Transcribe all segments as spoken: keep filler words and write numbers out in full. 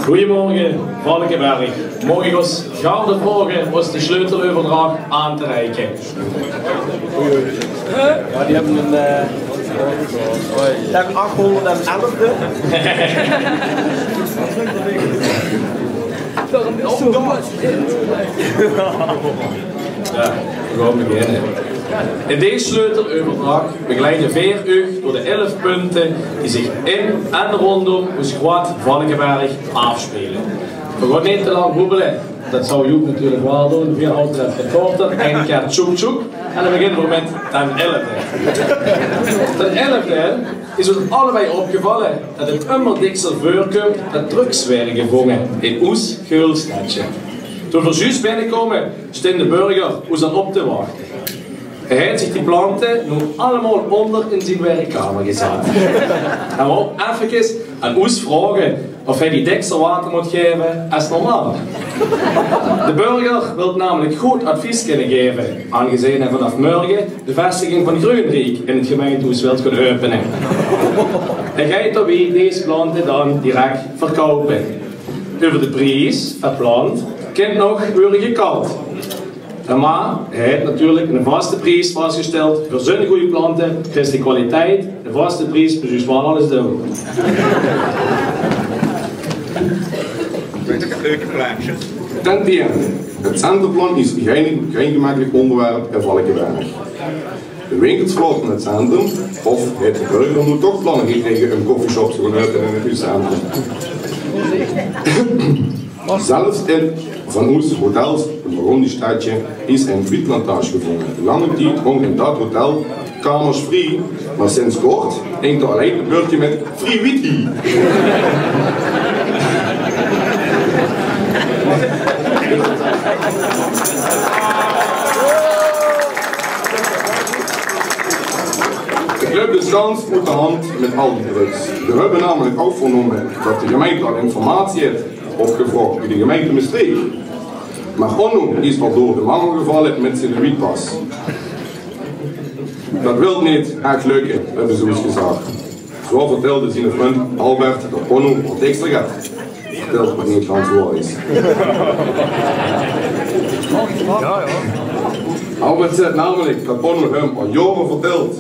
Goeiemorge, Valkeberg. Maag ich os garde vraoge os de sleuteleuverdrach aan te reike? Ja, die höbbe ein, eh, die höbbe achhónderd en elf. Ja, veer gaon beginne. In dees sleuteleuverdrach begeleide veer uch door de elf punte die zich in en rondom os kwaad Valkeberg aafspeule. Veer gaon neet te lang hoebele, det zou Joep natuurlik waal doon, veer hawte det kort, eine kier tjoek tjoek, en dan beginne veer mit ten elfde. Ten elfde is os allebei opgevalle det 't ummer dikser veurkump det drugs waere gevónge in os Geulstedje. Toen veer zjus binnekómme, stóng de burger os al op te wachte. Hae haet zich die plante noe allemaol ónder in zien werkkamer gezat. Hae wou effekes aan os vraoge of hae die dikser water mót gaeve es normaal. De burger wilt namelik good advies kinne gaeve, aangezeen hae vanaaf mörge de vestiging van Greunriek in 't gemeintehoes wilt gaon äöpene. Hae geit daobie dees plante dan direk verkoupe. Euver de pries per plant kint nog waere gekald. Mer hae haet natuurlik eine vaste pries vasgesteld. Veur zoe'n gooj plante kriss de kwaliteit, de vaste pries, precies waat alles doon. Ten tiende, 't centrumplan is gein, gein gemekkelik óngerwerp in Valkeberg. De winkels vlote in 't centrum, of haet de burger noe toch planne gekrege um coffeeshops te gaon äöpene in 't centrum? Zelfs in van os hotels in Burgondiestedje is ein wietplantage gevónge. Lange tied hónge in det hotel kamers vrie, mer sinds kort hink dao allein ein bördje mit vrie wiet hie. De club is gans oet de hand mit al die drugs. Veer höbbe namelik ouch veernómme det de gemeinte al informatie haet opgevraog bie de gemeinte Mestreech. Mer Onno is al door de mangel gevalle mit zien wietpas. Det wilt neet ech lökke, höbbe ze os gezag. Zo vertèlde zien vrund Albert det Onno al dikser get vertèlt waat neet gans waor is. Albert zaet namelik det Onno häöm al jaore vertèlt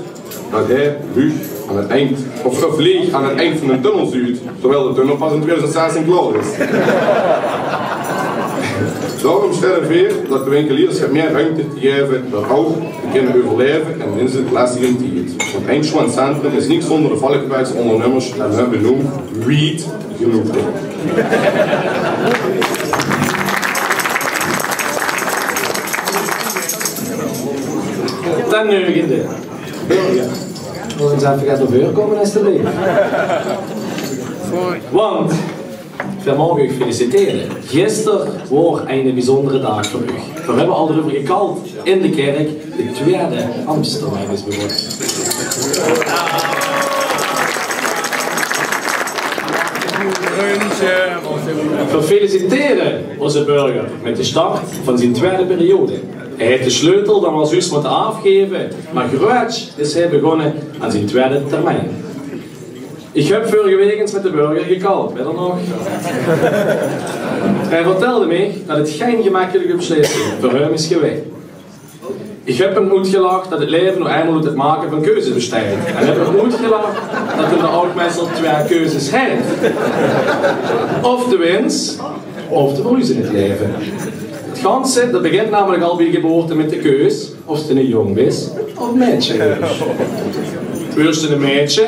det hae luuch aan 't eind, of, of leech aan 't eind van eine tunnel zuut, terwiel de tunnel pas in tweeduizend zestien klaor is. Daorum stèlle veer veur det de winkeliers get mieë ruumte te gaeve, det ouch te kinne euverlaeve in dezen lestige tied. Want ein sjoean centrum is niks zónger de Valkebergse óngernummers en veer höbbe noe wied genóg. Ten negende. Ja. Wil ins effe get nao veure kómme, alstublieft. Want veer moge uch feliciteren. Gister waor eine biezóndere daag veur uch. Veer höbbe al d'reuver gekald in de kèrk. De twiede ambtstermijn is begós. Veer feliciteren ózze burger mit de start van zien twiede periode. Hae haet de sleutel dan waal zjus mótte aafgaeve, mer greuts is hae begós aan zien twiede termijn. Ich höb veurige waek ins mit de burger gekald, weit geer nog? Hae vertèlde mich det 't gein gemekkelike beslissing veur häöm is gewaes. Ich höb häöm oetgelag det 't laeve noe einmaol oet 't make van keuzes besteit. En höb häöm oetgelag det 'r d'r ouch meistal twie keuzes haet. Of de wins, of de verlees in 't laeve. 't Ganse, det begint namelik al bie de geboorte mit de keus of se eine jóng bis of ein maedje. Weurs se ein maedje,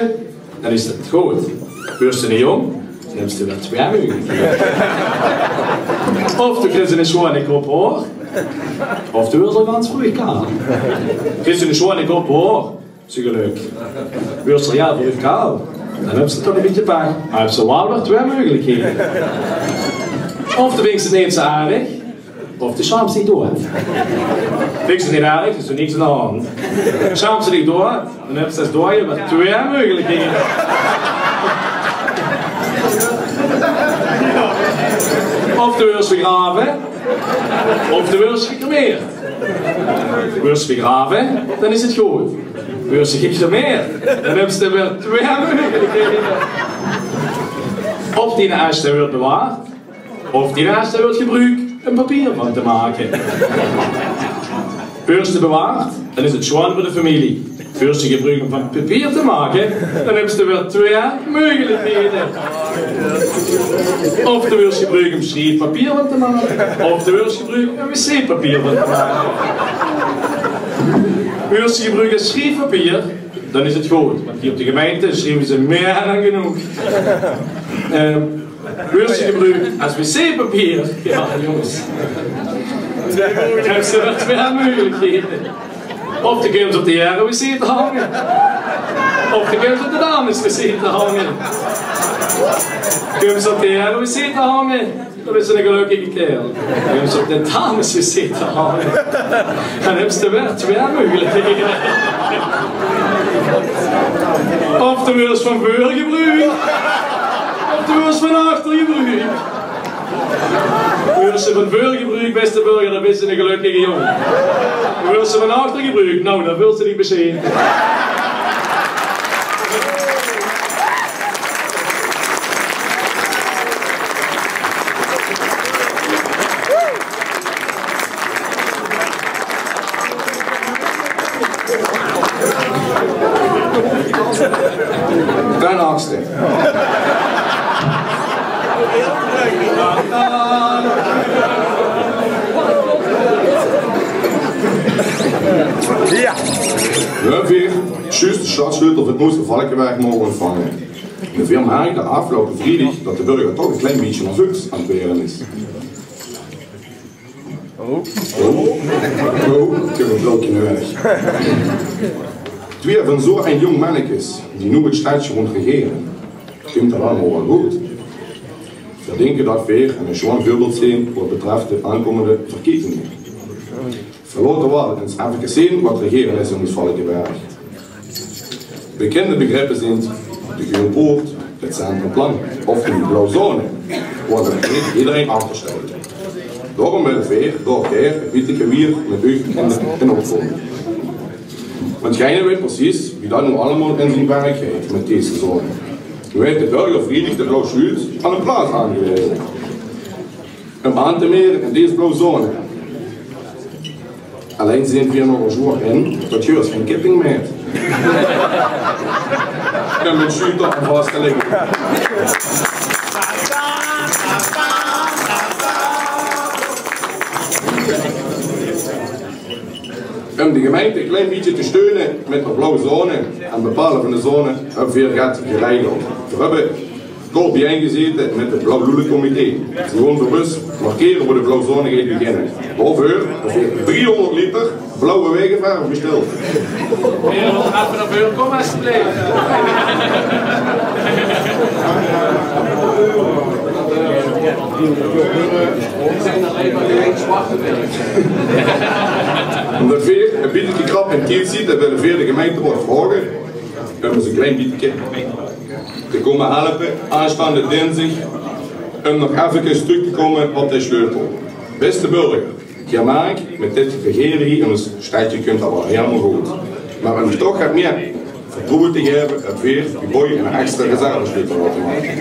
dan is det good. Weurs se eine jóng, dan höbs se mer twie meugelikhede. Of doe kriegs eine sjoeane kop haor, of doe weurs al gans vreug kaal. Kriegs se eine sjoeane kop haor, höbs se gelök. Weurs se al hiel vreug kaal, dan höbs se toch ein bietje pech, mer höbs se waal mer twie meugelikhede. Of doe vinjs se 't neet zo erg, of doe sjaams dich doead. Vinjs se 't neet erg, is d'r niks aan de hand. Sjaams se dich doead, dan höbs se es doeaje mer twie meugelikhede. Of doe weurs begrave, of doe weurs gecremeerd. Weurs begrave, dan is 't good. Weurs gecremeerd, dan höbs se mer twie meugelikhede. Of dien asj, dae weurt bewaard, Of dien ierste weurs gebruuk um papier van te make. Weurs te bewaard, dan is 't sjoon veur de femilie. Weurs te gebruuk um van papier te make, dan höbs te weer twee meugelikhede. Of te weurs gebruuk um sjriefpapier van te make, of te weurs gebruuk um wc-papier van te make. Weurs te gebruuk es sjriefpapier, dan is 't good, want hie op de gemeinte sjrieve ze mier dan genóg. Ehm, Weurs te gebruuk es wc-papier? Jao, jónges. Höbs te weer twee meugelikhede. Of de kums op de heren-wc te hange. Of de kums op de dames-wc te hange. Kums te op de heren-wc te hange, dan bis te 'ne gelökkige kaerel. Kums te op de dames-wc te hange, dan höbs te weer twee meugelikhede. Of te weurs van veur gebruuk, of te weurs van achter gebruuk. Weurs te van veur gebruuk, beste burger, dan bis te 'ne gelökkige jóng. Weurs te van achter gebruuk, noe, dan veuls te dich besjeen. Ten achtste. Jao. Veer höbbe zjus de sjtadsjleutel van 't Moes Valkeberg moge óntvange. En veer merke aafgeloupe vriedig det de burger toch e klein bietje nerveus aan 't waere is. Oh, oh, ich höb ein blauwke nudig. Twieë van zoe'n jóng mennekes die noe 't sjtadsje gaon regere, kump det allemaol waal good. Veer dinke det veer ein sjoon veurbeeld zeen waat betröf de aankómmende verkezinge. Veer laote waal ins effe zeen waat regere is in Moes Valkeberg. Bekinde begrippe zeen de Geel Poort, 't Centrumplan of de Blauw Zone, wo neet ederein achter steit. Daorum wille veer dao gaer e bietje mieë mit uch in, in opkómme. Want geine weit precies wie det noe allemaol in zien werk geit mit deze zone. Noe haet de burger vriedig de Blauw Sjuut aan ein plaats aangewaeze um aan te mere in deze blauw zone. Allein zeen veer nog ins zwoer in det Jurs gein ketting mieë haet. En mit sjuut op en vas te ligke. Um de gemeinte e klein bietje te steune mit de blauw zone en bepaole van de zone höbbe veer get geregeld. Veer höbbe kort biejein gezete mit 't Blauw Loelecomité. Ze gaon veur us markere wo de blauw zone geit beginne. Daoveur höbbe veer driehóngerd liter blauwe waegeverf besteld. Veer höbbe effe nao veure kómme, alsjeblieft. Ómdet veer e bietje krap in tied zitte, wille veer de gemeinteraod vraoge um ós e klein bietje te kómme helpe aanstaonde dinsdig, um nog effe trök te kómme op de sjleutel. Beste burger, geer merk, mit dit regere hie in ós sjtedje kump det waal hielemaol good. Mer um uch toch get mieë vertroewe te gaeve, höbbe veer bie Boy ein extra reservesleutel laote make.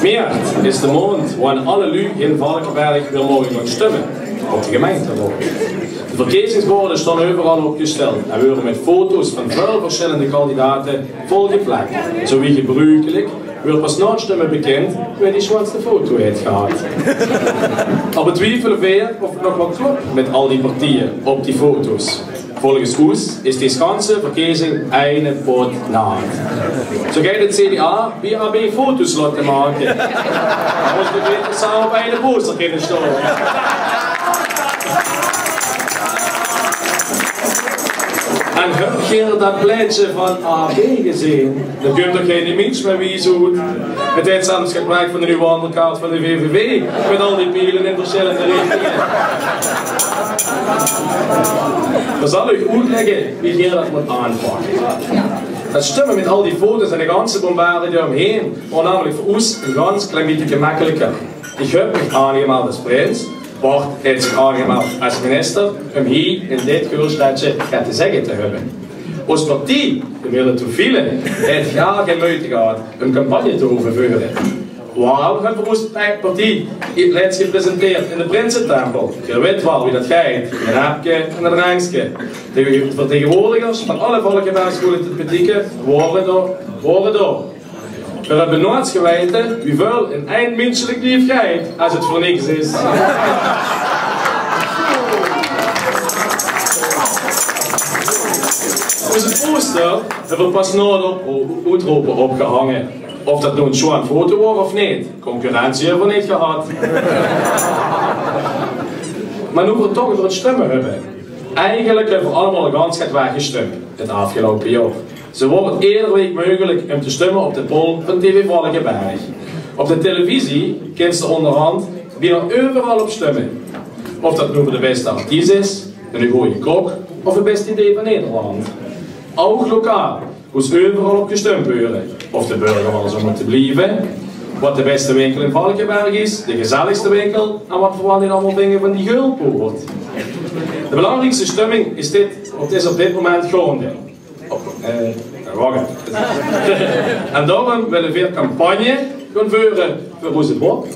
Mieërt is de maondj wo-in alle luuj in Valkeberg weer moge gaon sjtumme op de gemeinteraod. De verkezingsborde sjtaon euveral opgesjteld en weure mit foto's van väöl versjillende kandidate volgeplek. Zoewie gebrukelik weurt pas nao 't sjtumme bekind wae de sjoonste foto haet gehad. Al betwiefele veer of 't nog waal klop mit al die partieje op die foto's. Volges oes is dees ganse verkezing eine pot naat. Zoe geit 't C D A bie A B foto's laote make. Mós de beter same bie eine poster kinne sjtaon. En höb geer det plaetje van A B gezeen? Det kump toch geine miens mieë wies oet. 't Haet zelfs gebroek van de nuuj wandelkaart van de V V V, mit al die piele in versjillende richtinge. Ich zal uch oetlègke wie geer det mót aanpakke. Det sjtumme mit al die foto's en de ganse bombarie dao-umhaer waor namelik veur oes e gans klein bietje gemekkeliker. Ich höb mich aangemeld es prins, Bart haet zich aangemeld es minister um hie in dit Geulsjtedje get te zègke te höbbe. Ós partie, de Wille tot Wiele, haet gaar gein meujte gehad um campagne te hove veure. Waal höbbe v'r ós partie lèts gepresenteerd in de Prinsetempel. Geer wèt waal wie dat geit, ein hepke en ein drenkske. De vertegenwoordigers van alle Valkebergse politieke partieke wore dao, wore dao. Veer höbbe noeits geweite wieväöl in ein minselik lief geit es 't veur niks is. Ózze poster höbbe v'r pas nao de opro-, oetrope opgehange. Of dat noe ein sjoean foto waor of neet, concurrentie höbbe v'r neet gehad. Mer noe v'r 't toch euver 't sjtumme höbbe. Eigelik höbbe v'r allemaol gans get waeg gesjtump 't aafgeloupe jaor. Zoe waor 't eder waek meugelik um te sjtumme op de poll van T V Valkeberg. Op de televisie kins te óngerhand bienao euveral op sjtumme. Of dat noe veur de bèste artiest is, eine gooje kok of 't bèste idee van Nederland. Ouch lokaal mós euveral op gesjtump waere. Of de burger waal zów mótte blieve, wat de bèste winkel in Valkeberg is, de gezelligste winkel en wat v'r waal neet allemaol vinge van die Geulpoort. De belangriekste sjtumming is dit, of is op dit moment gaonde. Op, eh, wach effe. En daorum wille veer campagne gaon veure veur ózze Bob.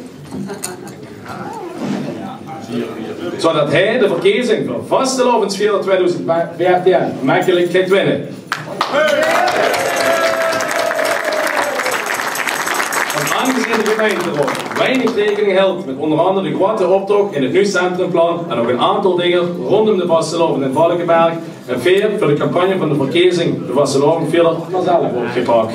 Zoedat hae de verkezing veur vastelaovesvierder twieëdoezend veertien mekkelik geit winne. Want aangezeen de gemeinteraod weinig rekening hiltj mit ónger angere de groeate optoch in 't nuuj centrumplan en ouch ein aantal dinger róndjóm de vastelaovend in Valkeberg, höbbe veer veur de campagne van de verkezing de vastelaovesvierder mer zelf opgepak.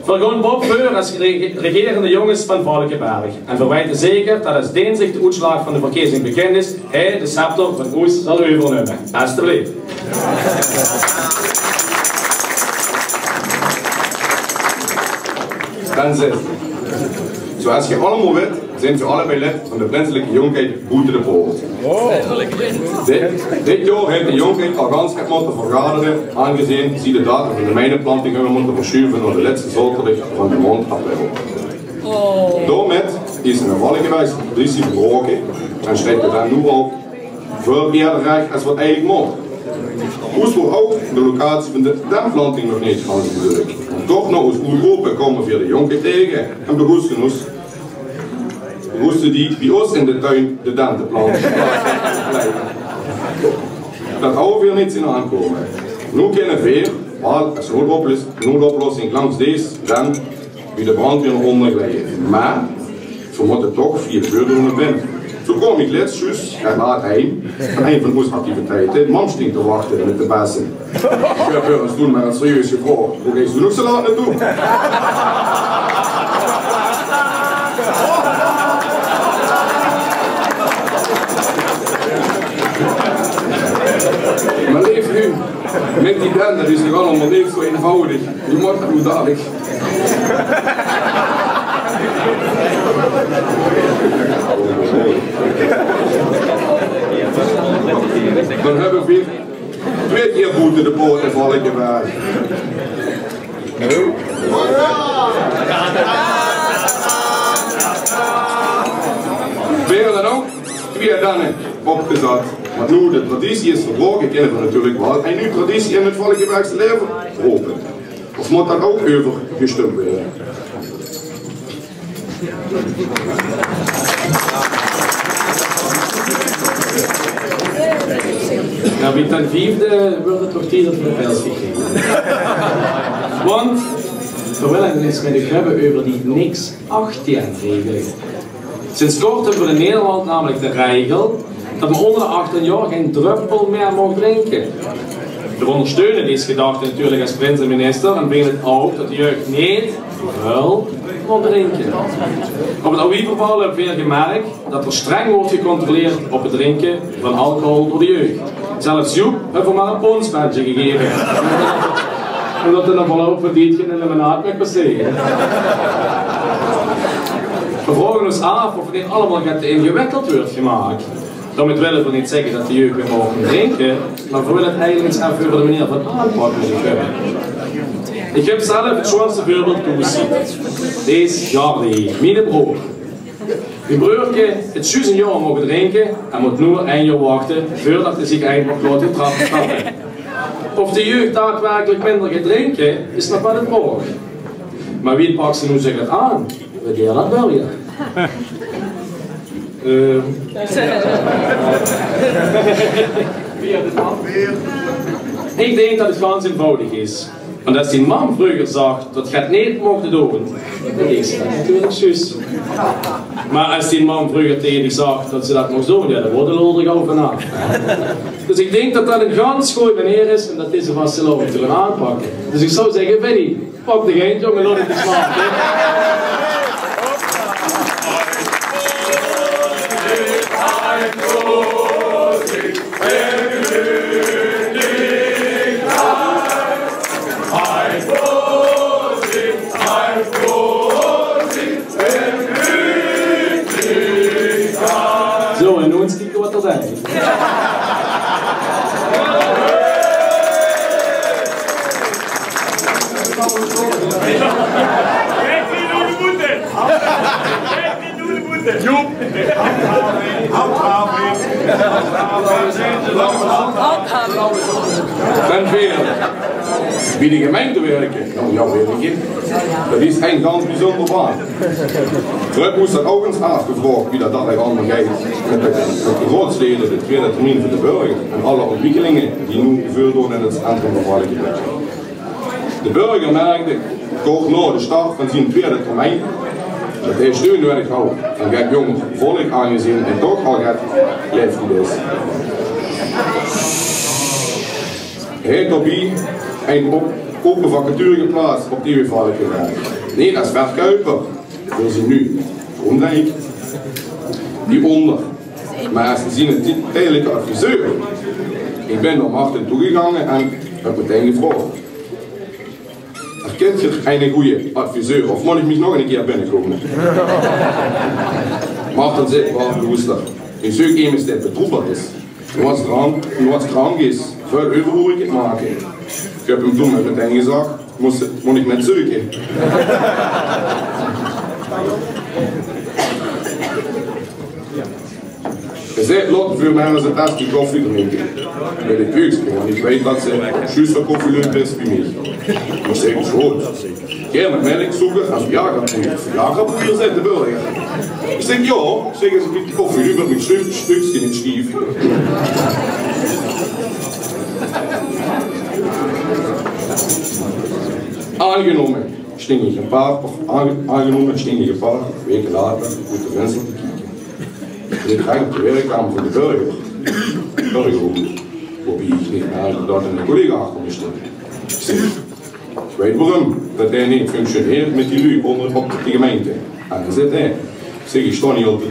Veer gaon Bob veur es rege-, regerende jónges van Valkeberg. En veer weite zeker dat es dinsdig de oetsjlaag van de verkezing bekind is, hae de scepter van ós zal euvernumme. Estebleef. Prinses. Zoeas geer allemaol wèt, zeen veer allebei lid van de prinselike jónkheid boete de poort. Dit, dit jaor haet de jónkheid al gans get mótte vergadere, aangezeen zie de datum van de meineplanting höbbe mótte versjuve nao de lètste zaoterdig van de maondj april. Daomit is ein Valkebergse traditie verbraoke en sjteit 't dan noe al väöl ieëder rech es wat eigelik mót. Ós waor ouch de locatie van de denplanting nog neet gans dudelik. En toch, nao ós oetrope, kómme veer de jónkheid taenge en begroete ós, begroete die bie ós in de tuin de den te plante. Dat hawwe veer neet zeen aankómme. Noe kinne veer waal es noedoplus-, noedoplossing langs dees den bie de brandjweer nao ónger gleie. Mer veer mótte toch via de veurdeur nao binne. Zoe kaom ich lèts zjus get laat heim van ein van ós activiteite. Mam stóng te wachte mit de bessen. Ich höb häör ins toen mer ins serieus gevraog: "Wo geis doe nog zoe laat nao toe?" Mer leef Hu, mit die den, dat is toch allemaol neet zoe einvoudig. Wie mót dat noe dalik? Dan höbbe veer twee kieër boete de poort in Valkeberg. Veer dan ouch twee denne opgezat. Want noe de traditie is verbraoke, kinne veer natuurlik waal ein nuuj traditie in 't Valkebergse laeve rope. Of mót dat ouch euvergesjtump waere? Noe, bie ten viefde wuuertj 't toch tied det v'r de pils kriege. Want veer wille 't ins mit uch höbbe euver die niks achtien regel. Sinds kort höbbe veer in Nederland namelik de regel det me ónger de achttien jaor gein dröppel mieë maag drinke. Veer óngersteune dees gedachte natuurlik es prins en minister en vinge 't ouch det de jeug neet te väöl maag drinke. Op 't O W-verbal höbbe veer gemerk det d'r streng wuuertj gecontroleerd op 't drinke van alcohol door de jeug. Zelfs Joep höbbe veer mer ein pondsbendje gegaeve. Ómdet d'r nao verloup van tied gein limonaad mieë passeerde. Veer vraoge ós aaf of 't neet allemaol get te ingewikkeld wuuertj gemaak. Daomit wille veer neet zègke det de jeug weer maag drinke, mer veer wille 't eigelik ins effe euver de meneer van aanpak mótte höbbe. Ich höb zelf 't sjoeanste veurbeeld thoes zitte. Dees Jardy, miene broor. Mien breurke haet zjus ein jaor moge drinke en mót noe ein jaor wachte veurdat 'r zich eindelik laot trappe. Of de jeug daadwerkelik minder geit drinke, is nog waal de vraog. Mer wie pak ze noe zich 't aan? Wie deer dat, Burger? Ehm. Ich dink dat 't gans einvoudig is. Want es dien mam vreuger zag dat ge 't neet mochte doon, dan deeg ze dat natuurlik zjus. Mer es dien mam vreuger taenge dich zag dat ze dat mós doon, jao, dan woort de lol d'r gauw vanaaf. Dus ich dink dat dat ein gans gooj meneer is en dat deze vastelaovend te gaon aanpakke. Dus ich zou zègke, Benny, pak dich ein, jóng, en laot 't dich smaake. Zo, en noe ins kieke wat d'r zeen. Joep. Ben Veer. Bie de gemeinte wirke. Noe jao, wirke. Dat is ein gans bezunjer baan. Trök mós dat ouch ins aafgevraog, wie dat dao allemaol geit mit de, mit de raodslede, de twiede termien van de burger en alle ontwikkelinge die noe gebeure in 't centrum van Valkeberg. De burger merkde kort nao de start van zien twiede termien dat hae steun nuuedig haw van get jóng volk, aangezeen hae toch al get laeftied is. Hae haet daobie ein op-, ope vacature geplaats op T V Valkeberg. Neet es verkuiper, veur zien nuuj kóntrek, die ónder, mer es zien ti-, tijdelijke adviseur. Ich bin nao Marten toegegange en höb metein gevraog: "Erkint geer eine gooje adviseur of mót ich mich nog ein kier binnekómme?" Marten zag: "Wach, loester. Ich zeuk emes dae betroewbaar is. Noe es krank, noe es krank is, väöl euverhoor ich 't make." Ich höb 'm toen mer metein gezag: "Mós, mót ich mit zeuke." Hae zag: "Laot veur mich ins ein tas koffie drinke." Mit 't jeugske, want ich weit dat ze zjus zoe koffieleut is wie mich. Ich zèk: "Is good." "Gaer mit mèlk, sókker en Viagrapoeier?" "Viagrapoeier?" zaet de burger. Ich zèk: "Jao." Ich zèk: "Es ich mit de koffie noe mit mien stuk-, stukske neet stief." Aangenómme. Sting ich ein paar, aange-, aangenómme, sting ich ein paar waeke later oet de vinster te kieke. Ich leet rech op de werkkamer van de burger, burgerhoek, woabie ich neet merkde dat eine collega achter mich stóng. Ich zèk: "Ich weit waorum dat dae neet functioneert mit die luuj ónger op de gemeinte." En hae zaet: "Hè," zèk ich, "ich stóng hie al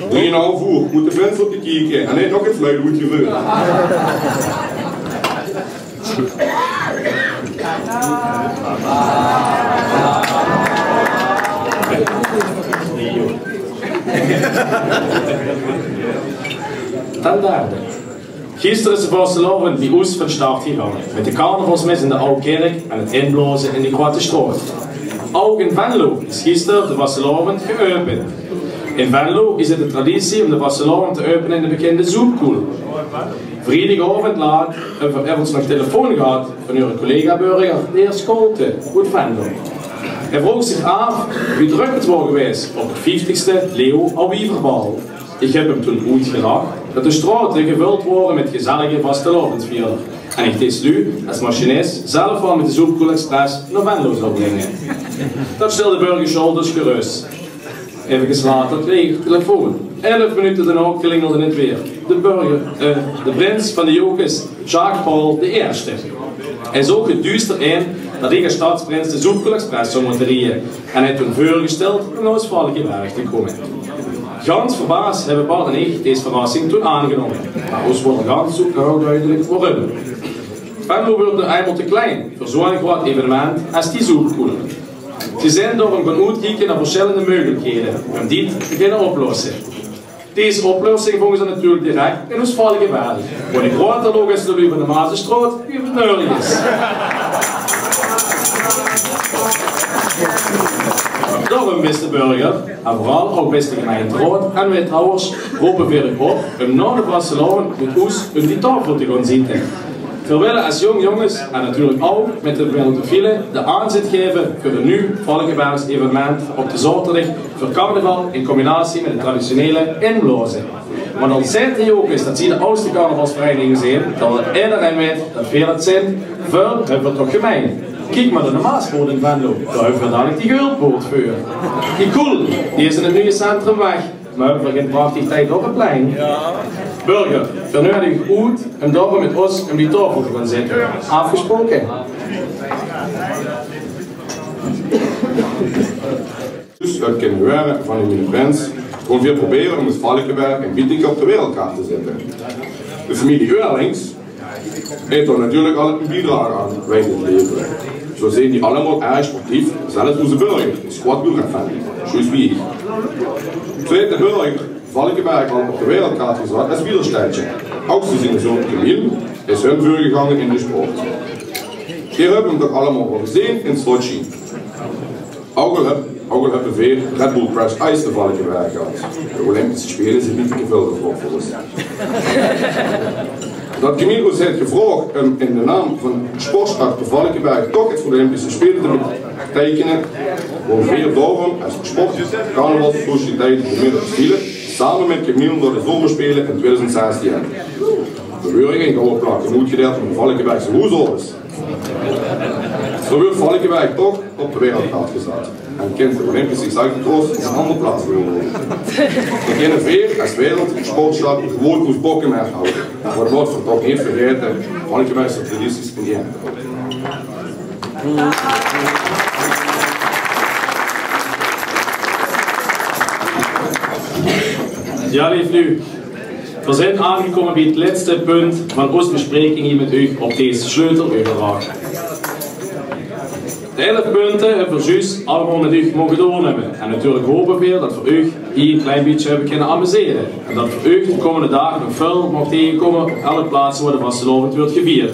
drieënhalf oer oet de vinster te kieke en hae haet nog ein fluit oetgeveurd." Ten derde. Gister is de vastelaovend bie ós van start gegange, mit de carnavalsmis in de Aw Kirk en 't inblaoze in de Groate Straot. Ouch in Venlo is gister de vastelaovend geäöpend. In Venlo is 't de traditie óm de vastelaovend te äöpene in de bekinde Zoepkoel. Vriedigaovend laat höbbe v'r nog telefoon gehad van eure collega-burger, de heer Scholte oet Venlo. Hae vroog zich aaf wie drök 't waor gewaes op 't vieftigste Leo Awieverbal. Ich höb 'm toen oetgelag dat de straote gevöld waore mit gezellige vastelaovendvierders en ich dees noe es machinis zelf waal mit de Zoepkoel Express nao Venlo zou bringe. Dat stèlde burger Scholte dus gerös. Effe later kreeg ich telefoon. Elf minute daonao klingelde 't weer. De burger, eh, de prins van de Jocus, Jacques Paul de Eerste. Hae zoog 't duuster in dat ich es stadsprins de Zoepkoel Express zou mótte rieje en hae haet toen veurgesteld óm nao ós Valkeberg te kómme. Gans verbaas höbbe Bart en ich dees verrassing toen aangenómme, mer ós woort gans zoe gauw dudelik waorum. Venlo weurt noe einmaol te klein veur zoe'n groeat evenement es die Zoepkoel. Ze zeen daorum gaon oetkieke nao versjillende meugelkhede óm dit te kinne oplosse. Dees oplossing vónge ze natuurlik direk in ós Valkeberg, woe de groate logische luuj van de Mazestraot wie van Nörjes. Daorum Bèste burger, en veural ouch bèste gemeinteraod en wethawwers, rope veer uuch op um nao de vastelaovend mèt oes um die taofel te goon zitte. Veer wille es jóng jónges, en natuurlek ouch mèt de Wild Fiele, de aanzèt gaeve veur e nuuj Valkebergs evenement op de zaoterdig veur carnaval in combinatie mèt 't traditionele inblaoze. Want al zeet de Jocus det zie de aadste carnavalsvereiniging zeen, dan wèlt ederein weit det veer det zeen. Väöl höbbe veer toch gemein. Kiek mer nao de Maaspoort in Venlo, dao höbbe veer dalik die Geulpoort veur. Die Koel, die is in 't nuuj centrum weg, mer höbbe veer gein prachtig Tijdhof-plein? Burger, veer nudige uuch oet um dao mèt oes um die taofel te goon zitte. Aafgesproke? Dus, det kin waere van de miene prins. Veer probere um es Valkeberg e bietje op de wereldkaart te zitte. De femilie Eurlings haet dao natuurlek al 'n biedrage aan weite te levere. Zoe zeen die allemaol erg sportief, zelfs oes burger, de squatwielrenfan, zjus wie iech. Zoe haet de burger Valkeberg al op de wereldkaart gezat es wielerstedje. Ouch zien zoon Camille is hun veurgegange in de sport. Veer höbbe 'm toch allemaol waal gezeen in Sochi. Ouch al höb, ouch al höbbe veer Red Bull Crash Ice te Valkeberg gehad. De Olympische Spele zeen neet te väöl veur oes. Det Camille oes haet gevraog um in de naam van Sportstad Valkeberg toch get veur de Olympische Spele te beteikene, wouwe veer daorum es Sport Carnavalssociëteit de Middelviele same mèt Camille nao de Zomerspele in twiedoezend zestien. Veer höbbe ouch 'n paar plakke oetgedeild aan de Valkebergse hoeshouders. Zoe weurt Valkeberg toch op de wereldkaart gezat. En kint de Olympische cyclocross op 'n anger plaats weure. Veer kinne veer es wereldsportstad gewoen oes bokke mèthawwe. Mer laot veer toch neet vergaete, Valkebergse tradities in ere te hawwe. Jao, leef luuj. Veer zeen aangekómme bie 't lèste punt van oos bespreking hie mèt uuch op dees sleuteleuverdrach. De elf punte höbbe veer zjus allemaol mèt uuch moge doornumme. En natuurlek hope veer det veer uuch hie e klein bietje höbbe kinne amusere. En det veer uuch de kómmende daag nog väöl moge taengekómme op alle plaatse wo de vastelaovend weurt gevierd.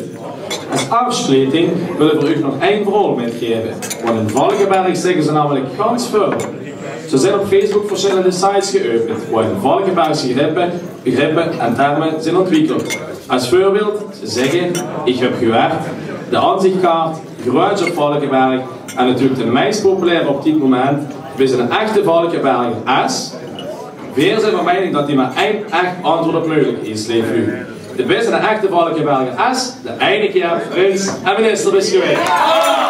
Es aafsjleting wille veer uuch nog ein verhaol mètgaeve. Want in Valkeberg zègke ze namelek gans väöl. Ze zeen op Facebook versjillende sites geäöpend, wo-in Valkebergse begrippe, begrippe en terme zeen ontwikkeld. Es veurbeeld, ze zègke: "Ich höb gehuurd, de aanzichtkaart, groeats op Valkeberg." En natuurlek de meis populaire op dit moment: "Bis-se 'nen echte Valkeberger?" Es Veer zeen van meining det hie mer ein ech antwoord op meugelek is, leef luuj. De bis-se 'nen echte Valkeberger es de eine kier prins en minister bis gewaes.